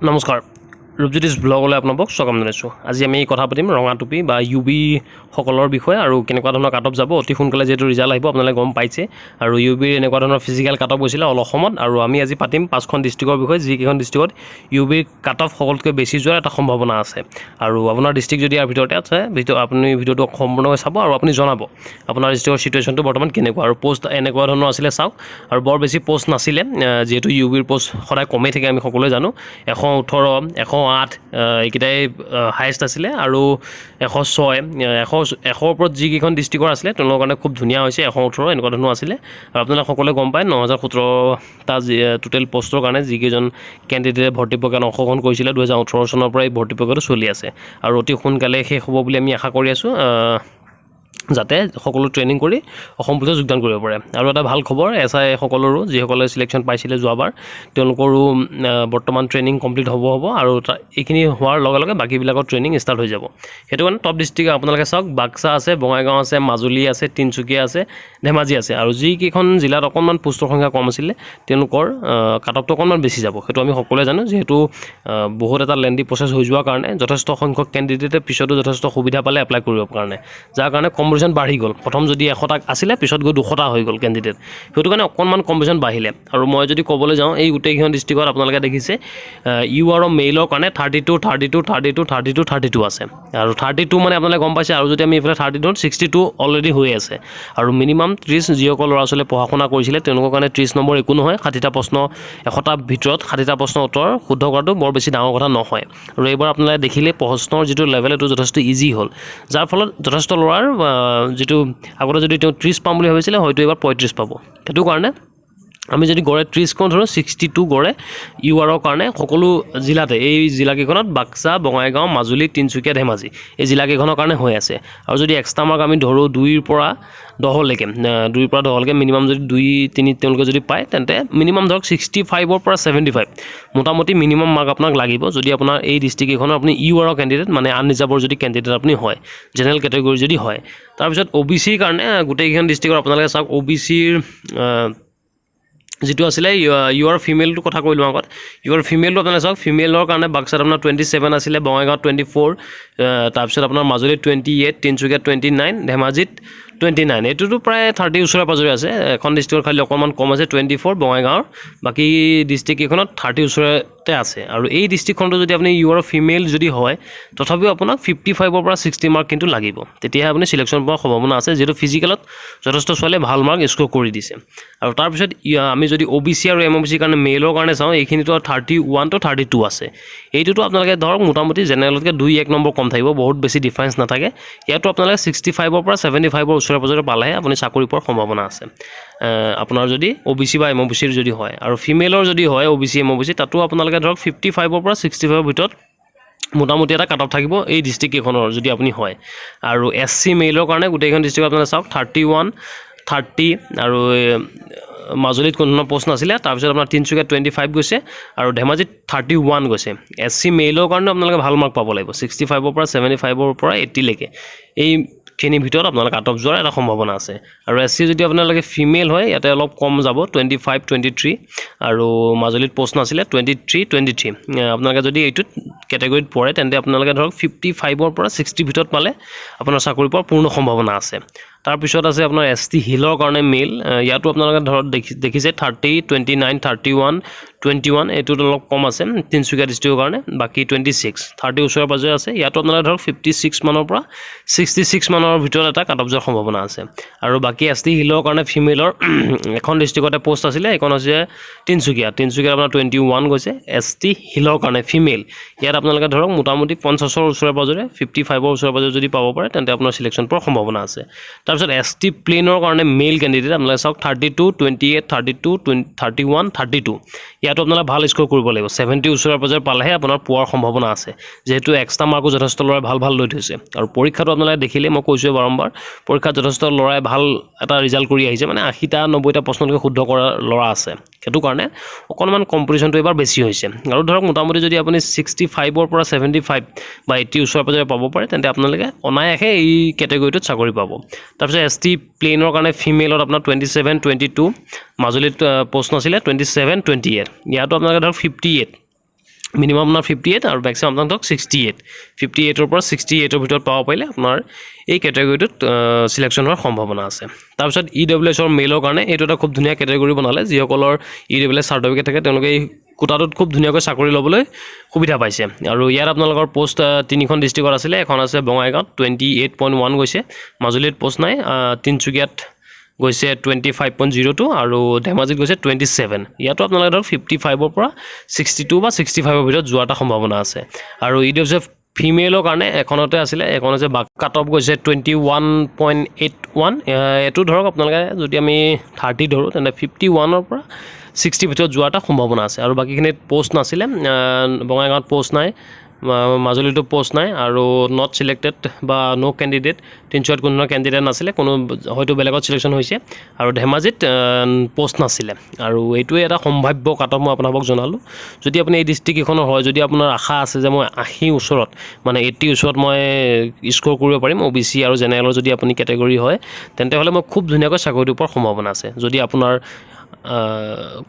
নমস্কাৰ, ৰূপজ্যোতিষ ব্লগলৈ আপোনালোকক স্বাগতম জনাইছোঁ। আজি আমি কথা পাতিম ৰঙা টুপি বা ইউ বি সকলৰ বিষয়ে আৰু কেনেকুৱা ধৰণৰ কাট অফ যাব। অতি সোনকালে যিহেতু ৰিজাল্ট আহিব, আপোনালোকে গম পাইছে। আৰু ইউ বিৰ এনেকুৱা ধৰণৰ ফিজিকেল কাট অফ গৈছিলে অল অসমত। আৰু আমি আজি পাতিম পাঁচখন ডিষ্ট্ৰিক্টৰ বিষয়ে, যিকেইখন ডিষ্ট্ৰিক্টত ইউ বিৰ কাট অফ সকলোতকৈ বেছি যোৱাৰ এটা সম্ভাৱনা আছে। আৰু আপোনাৰ ডিষ্ট্ৰিক্ট যদি ইয়াৰ ভিতৰতে আছে, ভিডিঅ' আপুনি ভিডিঅ'টো সম্পূৰ্ণকৈ চাব আৰু আপুনি জনাব আপোনাৰ ডিষ্ট্ৰিক্টৰ চিটুৱেশ্যনটো বৰ্তমান কেনেকুৱা। আৰু পষ্ট এনেকুৱা ধৰণৰ আছিলে চাওক। আৰু বৰ বেছি পষ্ট নাছিলে, যিহেতু ইউ বিৰ পষ্ট সদায় কমেই থাকে, আমি সকলোৱে জানো। 118, 108, এইকেইটাই হায়েষ্ট আছিলে। আৰু 106, 100ৰ ওপৰত যিকেইখন ডিষ্ট্ৰিক্টৰ আছিলে, তেওঁলোকৰ কাৰণে খুব ধুনীয়া হৈছে। 118 এনেকুৱা ধৰণৰ আছিলে। আৰু আপোনালোকে সকলোৱে গম পায়, 9017টা যি টোটেল পষ্টৰ কাৰণে যিকেইজন কেণ্ডিডেটে ভৰ্তি প্ৰক্ৰিয়াত অংশগ্ৰহণ কৰিছিলে, 2018 চনৰ পৰা এই ভৰ্তি প্ৰক্ৰিয়াটো চলি আছে আৰু অতি সোনকালে শেষ হ'ব বুলি আমি আশা কৰি আছোঁ, যাতে সকলো ট্ৰেইনিং কৰি অসম পুলিচত যোগদান কৰিব পাৰে। আৰু এটা ভাল খবৰ, এছ I সকলৰো, যিসকলে চিলেকশ্যন পাইছিলে যোৱাবাৰ, তেওঁলোকৰো বৰ্তমান ট্ৰেইনিং কমপ্লিট হ'ব হ'ব আৰু এইখিনি হোৱাৰ লগে লগে বাকীবিলাকৰ ট্ৰেইনিং ষ্টাৰ্ট হৈ যাব। সেইটো কাৰণে টপ ডিষ্ট্ৰিক্ট আপোনালোকে চাওক, বাক্সা আছে, বঙাইগাঁও আছে, মাজুলী আছে, তিনিচুকীয়া আছে, ধেমাজি আছে। আৰু যিকেইখন জিলাত অকণমান পোষ্টৰ সংখ্যা কম আছিলে, তেওঁলোকৰ কাট অফটো অকণমান বেছি যাব। সেইটো আমি সকলোৱে জানো, যিহেতু বহুত এটা লেন্দি প্ৰচেছ হৈ যোৱাৰ কাৰণে যথেষ্ট সংখ্যক কেণ্ডিডেটে পিছতো যথেষ্ট সুবিধা পালে এপ্লাই কৰিবৰ কাৰণে, যাৰ কাৰণে কম্পিটিশ্যন বাঢ়ি গ'ল। প্ৰথম যদি 100টা আছিলে, পিছত গৈ 200টা হৈ গ'ল কেণ্ডিডেট। সেইটো কাৰণে অকণমান কম্পিটিশ্যন বাঢ়িলে। আৰু মই যদি ক'বলৈ যাওঁ, এই গোটেইকেইখন ডিষ্ট্ৰিক্টত আপোনালোকে দেখিছে, ইউ আৰৰ মেইলৰ কাৰণে 32, 32, 32, 32, 32 আছে। আৰু 32 মানে আপোনালোকে গম পাইছে। আৰু যদি আমি এইফালে 32, 62 অলৰেডি হৈ আছে। আৰু মিনিমাম 30, যিসকল ল'ৰা ছোৱালীয়ে পঢ়া শুনা কৰিছিলে, তেওঁলোকৰ কাৰণে 30 নম্বৰ একো নহয়। 60টা প্ৰশ্ন, 100টাৰ ভিতৰত 60টা প্ৰশ্নৰ উত্তৰ শুদ্ধ কৰাটো বৰ বেছি ডাঙৰ কথা নহয়। আৰু এইবাৰ আপোনালোকে দেখিলে, প্ৰশ্নৰ যিটো লেভেল, এইটো যথেষ্ট ইজি হ'ল, যাৰ ফলত যথেষ্ট ল'ৰাৰ যিটো আগতে যদি তেওঁ 30 পাম বুলি ভাবিছিলে, হয়তো এইবাৰ 35 পাব। সেইটো কাৰণে আমি যদি গড়ে 30 কওঁ ধৰোঁ, 62 গড়ে ইউ আৰৰ কাৰণে সকলো জিলাতে, এই জিলাকেইখনত, বাক্সা, বঙাইগাঁও, মাজুলী, তিনিচুকীয়া, ধেমাজি, এই জিলাকেইখনৰ কাৰণে হৈ আছে। আৰু যদি এক্সট্ৰা মাৰ্ক আমি ধৰোঁ 2ৰ পৰা 10লৈকে, 2ৰ পৰা 10লৈকে মিনিমাম যদি দুই তিনি তেওঁলোকে যদি পায়, তেন্তে মিনিমাম ধৰক 65ৰ পৰা 75 মোটামুটি মিনিমাম মাৰ্ক আপোনাক লাগিব, যদি আপোনাৰ এই ডিষ্ট্ৰিক্ট কেইখনৰ আপুনি ইউ আৰৰ কেণ্ডিডেট, মানে আনৰিজাৰ্ভৰ যদি কেণ্ডিডেট আপুনি হয়, জেনেৰেল কেটেগৰী যদি হয়। তাৰপিছত অ' বি চিৰ কাৰণে গোটেইকেইখন ডিষ্ট্ৰিক্টৰ আপোনালোকে চাওক। অ' বি চিৰ যিটো আছিলে ইউ আৰ ফিমেলটো কথা কৈ লওঁ আগত। ইউ আৰ ফিমেলটো আপোনালোকে চাওক। ফিমেলৰ কাৰণে বাক্সাত আপোনাৰ 27 আছিলে, বঙাইগাঁৱত 24, তাৰপিছত আপোনাৰ মাজুলীত 28, তিনিচুকীয়াত 29, ধেমাজিত 29। এইটোতো প্ৰায় 30 ওচৰে পাজৰে আছে। এখন ডিষ্ট্ৰিক্টত খালি অকণমান কম আছে, 24 বঙাইগাঁৱৰ। বাকী ডিষ্ট্ৰিক্ট কেইখনত 30 ওচৰতে আছে। আৰু এই ডিষ্ট্ৰিক্টখনতো যদি আপুনি ইউ আৰ ফিমেল যদি হয়, তথাপিও আপোনাক 55ৰ পৰা 60 মাৰ্ক কিন্তু লাগিব। তেতিয়াহে আপুনি চিলেকশ্যন পোৱাৰ সম্ভাৱনা আছে, যিহেতু ফিজিকেলত যথেষ্ট ছোৱালীয়ে ভাল মাৰ্ক স্ক'ৰ কৰি দিছে। আৰু তাৰপিছত আমি যদি অ' বি চি আৰু এম অ' বি চিৰ কাৰণে মেইলৰ কাৰণে চাওঁ, এইখিনিতো 31 টু 32 আছে। এইটোতো আপোনালোকে ধৰক মোটামুটি জেনেৰেলতকৈ 2-1 নম্বৰ কম থাকিব, বহুত বেছি ডিফাৰেঞ্চ নাথাকে। ইয়াতো আপোনালোকে 65ৰ পৰা 75ৰ ওচৰে পাজৰে পালেহে আপুনি চাকৰি পোৱাৰ সম্ভাৱনা আছে, আপোনাৰ যদি অ' বি চি বা এম অ' বি চিৰ যদি হয়। আৰু ফিমেলৰ যদি হয় অ' বি চি, এম অ' বি চি, তাতো আপোনালোকে ধৰক 55ৰ পৰা 65ৰ ভিতৰত মোটামুটি এটা কাট অফ থাকিব, এই ডিষ্ট্ৰিক্ট কেইখনৰ যদি আপুনি হয়। আৰু এছ চি মেইলৰ কাৰণে গোটেইখন ডিষ্ট্ৰিক্ট আপোনালোকে চাওক, 31, 30 আৰু মাজুলীত কোনো ধৰণৰ পষ্ট নাছিলে। তাৰপিছত আপোনাৰ তিনিচুকীয়াত 25 গৈছে আৰু ধেমাজিত 31 গৈছে। এছ চি মেইলৰ কাৰণেও আপোনালোকে ভাল মাৰ্ক পাব লাগিব। 65ৰ পৰা 75ৰ পৰা 80লৈকে এইখিনিৰ ভিতৰত আপোনালোকে কাট অফ যোৱাৰ এটা সম্ভাৱনা আছে। আৰু এছ চি যদি আপোনালোকে ফিমেল হয়, ইয়াতে অলপ কম যাব, 25, 23 আৰু মাজুলীত পষ্ট নাছিলে, 23, 23। আপোনালোকে যদি এইটোত কেটেগৰীত পৰে, তেন্তে আপোনালোকে ধৰক 55ৰ পৰা 60ৰ ভিতৰত পালে আপোনাৰ চাকৰি পোৱাৰ পূৰ্ণ সম্ভাৱনা আছে। তাৰপিছত আছে আপোনাৰ এছ টি হিলৰ কাৰণে মেইল। ইয়াতো আপোনালোকে ধৰক দেখিছে, 30, 29, 31, 21, এইটোত অলপ কম আছে তিনিচুকীয়া ডিষ্ট্ৰিক্টৰ কাৰণে। বাকী 26, 30 ওচৰে পাজৰে আছে। ইয়াতো আপোনালোকে ধৰক 56 মানৰ পৰা 66 মানৰ ভিতৰত এটা কাট অফ যোৱাৰ সম্ভাৱনা আছে। আৰু বাকী এছ টি হিলৰ কাৰণে ফিমেলৰ এখন ডিষ্ট্ৰিক্টতে পষ্ট আছিলে, এইখন হৈছে তিনিচুকীয়া। তিনিচুকীয়াত আপোনাৰ 21 গৈছে এছ টি হিলৰ কাৰণে ফিমেল। ইয়াত আপোনালোকে ধৰক মোটামুটি 50ৰ ওচৰে পাজৰে, 55ৰ ওচৰে পাজৰে যদি পাব পাৰে, তেন্তে আপোনাৰ চিলেকশ্যন পোৱাৰ সম্ভাৱনা আছে। তাৰপিছত এছ টি প্লেইনৰ কাৰণে মেইল কেণ্ডিডেট আপোনালোকে চাওক, 32, 28, 32, 31, 32। ইয়াতো আপোনালোকে ভাল স্ক'ৰ কৰিব লাগিব। 70 ওচৰে পাজৰে পালেহে আপোনাৰ পোৱাৰ সম্ভাৱনা আছে, যিহেতু এক্সট্ৰা মাৰ্কো যথেষ্ট ল'ৰাই ভাল ভাল লৈ থৈছে। আৰু পৰীক্ষাটো আপোনালোকে দেখিলে, মই কৈছোঁৱে বাৰম্বাৰ, পৰীক্ষাত যথেষ্ট ল'ৰাই ভাল এটা ৰিজাল্ট কৰি আহিছে, মানে 80টা 90টা প্ৰশ্নলৈকে শুদ্ধ কৰা ল'ৰা আছে। সেইটো কাৰণে অকণমান কম্পিটিশ্যনটো এইবাৰ বেছি হৈছে। আৰু ধৰক মোটামুটি যদি আপুনি 65ৰ পৰা 75 বা 80 ওচৰে পাজৰে পাব পাৰে, তেন্তে আপোনালোকে অনায়াসে এই কেটেগৰীটোত চাকৰি পাব। তাৰপিছত এছ টি প্লেইনৰ কাৰণে ফিমেলত আপোনাৰ 27, 22, মাজুলীত পষ্ট নাছিলে, 27, 28। ইয়াতো আপোনালোকে ধৰক 58 মিনিমাম আপোনাৰ 58 আৰু মেক্সিমাম আপোনাৰ ধৰক 68। 58ৰ পৰা 68ৰ ভিতৰত পাব পাৰিলে আপোনাৰ এই কেটেগৰীটোত চিলেকশ্যন হোৱাৰ সম্ভাৱনা আছে। তাৰপিছত ইডাব্লিউ এছৰ মেইলৰ কাৰণে এইটো এটা খুব ধুনীয়া কেটেগৰী বনালে। যিসকলৰ ইডাব্লিউ এছ চাৰ্টিফিকেট থাকে, তেওঁলোকে এই কোটাটোত খুব ধুনীয়াকৈ চাকৰি ল'বলৈ সুবিধা পাইছে। আৰু ইয়াত আপোনালোকৰ পষ্ট তিনিখন ডিষ্ট্ৰিক্টত আছিলে। এখন আছে বঙাইগাঁৱত, 28.1 গৈছে। মাজুলীত পষ্ট নাই। তিনিচুকীয়াত গৈছে 25.02 আৰু ধেমাজিত গৈছে 27। ইয়াতো আপোনালোকে ধৰক 55ৰ পৰা 62 বা 65ৰ ভিতৰত যোৱাৰ এটা সম্ভাৱনা আছে। আৰু ইডব্লিউ এছ ফিমেলৰ কাৰণে এখনতে আছিলে, এখন হৈছে কাট অফ গৈছে 21.81। এইটো ধৰক আপোনালোকে যদি আমি 30 ধৰোঁ, তেন্তে 51ৰ পৰা 60ৰ ভিতৰত যোৱাৰ এটা সম্ভাৱনা আছে। আৰু বাকীখিনিত পষ্ট নাছিলে। বঙাইগাঁৱত পষ্ট নাই, মাজুলীতো পষ্ট নাই আৰু not selected বা ন' কেণ্ডিডেট। তিনিচুকীয়াত কোনো ধৰণৰ কেণ্ডিডেট নাছিলে কোনো, হয়তো বেলেগত চিলেকশ্যন হৈছে। আৰু ধেমাজিত পষ্ট নাছিলে। আৰু এইটোৱে এটা সম্ভাৱ্য কাট অফ মই আপোনালোকক জনালোঁ। যদি আপুনি এই ডিষ্ট্ৰিক্ট কেইখনৰ হয়, যদি আপোনাৰ আশা আছে যে মই 80 ওচৰত, মানে 80 ওচৰত মই স্ক'ৰ কৰিব পাৰিম, অ' বি চি আৰু জেনেৰেলৰ যদি আপুনি কেটেগৰী হয়, তেন্তে হ'লে মই খুব ধুনীয়াকৈ চাকৰিটো পোৱাৰ সম্ভাৱনা আছে। যদি আপোনাৰ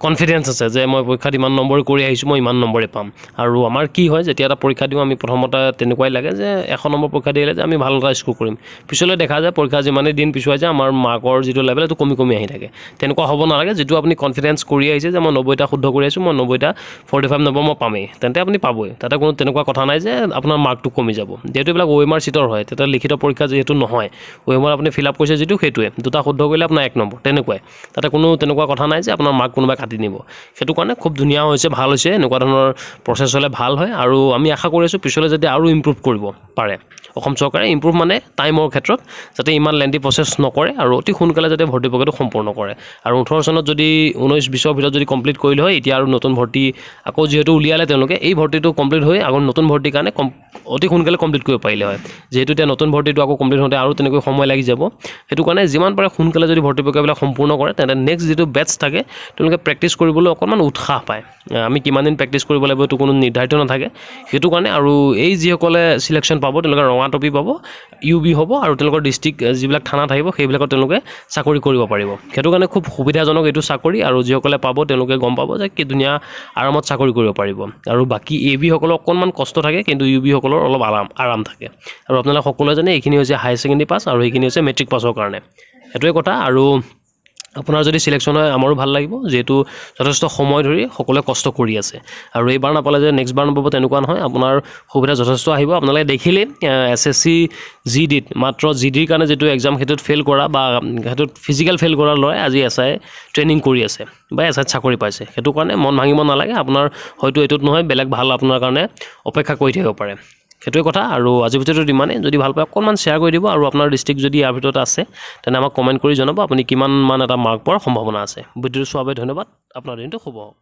কনফিডেঞ্চ আছে যে মই পৰীক্ষাত ইমান নম্বৰ কৰি আহিছোঁ, মই ইমান নম্বৰে পাম। আৰু আমাৰ কি হয়, যেতিয়া এটা পৰীক্ষা দিওঁ আমি, প্ৰথমতে তেনেকুৱাই লাগে যে 100 নম্বৰ পৰীক্ষা দিলে যে আমি ভাল এটা স্ক'ৰ কৰিম। পিছলৈ দেখা যায় পৰীক্ষা যিমানেই দিন পিছুৱাই যায়, আমাৰ মাৰ্কৰ যিটো লেভেল, সেইটো কমি কমি আহি থাকে। তেনেকুৱা হ'ব নালাগে। যিটো আপুনি কনফিডেঞ্চ কৰি আহিছে যে মই 90টা শুদ্ধ কৰি আহিছোঁ, মই 90টা 45 নম্বৰ মই পামেই, তেন্তে আপুনি পাবই। তাতে কোনো তেনেকুৱা কথা নাই যে আপোনাৰ মাৰ্কটো কমি যাব। যিহেতু এইবিলাক অ' এম আৰ চিটৰ হয়, তেতিয়া লিখিত পৰীক্ষা যিহেতু নহয়, অ' এম আৰ আপুনি ফিল আপ কৰিছে যিটো, সেইটোৱে। দুটা শুদ্ধ কৰিলে আপোনাৰ 1 নম্বৰ, তেনেকুৱাই। তাতে কোনো তেনেকুৱা কথা নাই যে আপোনাৰ মাৰ্ক কোনোবাই কাটি নিব। সেইটো কাৰণে খুব ধুনীয়া হৈছে, ভাল হৈছে। এনেকুৱা ধৰণৰ প্ৰচেছ হ'লে ভাল হয়। আৰু আমি আশা কৰি আছোঁ পিছলৈ যাতে আৰু ইম্প্ৰুভ কৰিব পাৰে অসম চৰকাৰে। ইম্প্ৰুভ মানে টাইমৰ ক্ষেত্ৰত যাতে ইমান লেন্দি প্ৰচেছ নকৰে আৰু অতি সোনকালে যাতে ভৰ্তি প্ৰক্ৰিয়াটো সম্পূৰ্ণ কৰে। আৰু 18 চনত যদি 19 20ৰ ভিতৰত যদি কমপ্লিট কৰিলে হয়, এতিয়া আৰু নতুন ভৰ্তি আকৌ যিহেতু উলিয়ালে তেওঁলোকে, এই ভৰ্তিটো কমপ্লিট হৈ আকৌ নতুন ভৰ্তিৰ কাৰণে অতি সোনকালে কমপ্লিট কৰিব পাৰিলে হয়। যিহেতু এতিয়া নতুন ভৰ্তিটো আকৌ কমপ্লিট হওঁতে আৰু তেনেকৈ সময় লাগি যাব, সেইটো কাৰণে যিমান পাৰে সোনকালে যদি ভৰ্তি প্ৰক্ৰিয়াবিলাক সম্পূৰ্ণ কৰে, তেন্তে নেক্সট যিটো বেটছ থাকে, তেওঁলোকে প্ৰেক্টিছ কৰিবলৈ অকণমান উৎসাহ পায়। আমি কিমান দিন প্ৰেক্টিছ কৰিব লাগিব, এইটো কোনো নিৰ্ধাৰিত নাথাকে, সেইটো কাৰণে। আৰু এই যিসকলে চিলেকশ্যন পাব, তেওঁলোকে ৰঙা টপি পাব, ইউ বি হ'ব আৰু তেওঁলোকৰ ডিষ্ট্ৰিক্ট যিবিলাক থানা থাকিব, সেইবিলাকত তেওঁলোকে চাকৰি কৰিব পাৰিব। সেইটো কাৰণে খুব সুবিধাজনক এইটো চাকৰি। আৰু যিসকলে পাব, তেওঁলোকে গম পাব যে কি ধুনীয়া আৰামত চাকৰি কৰিব পাৰিব। আৰু বাকী এ বিসকলৰ অকণমান কষ্ট থাকে, কিন্তু ইউ বিসকলৰ অলপ আৰাম থাকে। আৰু আপোনালোক সকলোৱে জানে, এইখিনি হৈছে হায়াৰ ছেকেণ্ডেৰী পাছ আৰু এইখিনি হৈছে মেট্ৰিক পাছৰ কাৰণে। সেইটোৱে কথা। আৰু আপোনাৰ যদি চিলেকশ্যন হয়, আমাৰো ভাল লাগিব, যিহেতু যথেষ্ট সময় ধৰি সকলোৱে কষ্ট কৰি আছে। আৰু এইবাৰ নাপালে যে নেক্সট বাৰ নাপাব, তেনেকুৱা নহয়। আপোনাৰ সুবিধা যথেষ্ট আহিব। আপোনালোকে দেখিলেই এছএছচি জি ডিত মাত্ৰ জি ডিৰ কাৰণে যিটো এক্সাম, সেইটোত ফেইল কৰা বা সেইটোত ফিজিকেল ফেইল কৰা ল'ৰাই আজি এছআই ট্ৰেইনিং কৰি আছে বা এছআইত চাকৰি পাইছে। সেইটো কাৰণে মন ভাঙিব নালাগে। আপোনাৰ হয়তো এইটোত নহয়, বেলেগ ভাল আপোনাৰ কাৰণে অপেক্ষা কৰি থাকিব পাৰে। সেইটোৱে কথা। আৰু আজিৰ ভিডিঅ'টোত ইমানেই। যদি ভাল পায়, অকণমান শ্বেয়াৰ কৰি দিব। আৰু আপোনাৰ ডিষ্ট্ৰিক্ট যদি ইয়াৰ ভিতৰত আছে, তেনে আমাক কমেণ্ট কৰি জনাব আপুনি কিমান মান এটা মাৰ্ক পোৱাৰ সম্ভাৱনা আছে। ভিডিঅ'টো চোৱাৰ বাবে ধন্যবাদ। আপোনাৰ দিনটো শুভ হওক।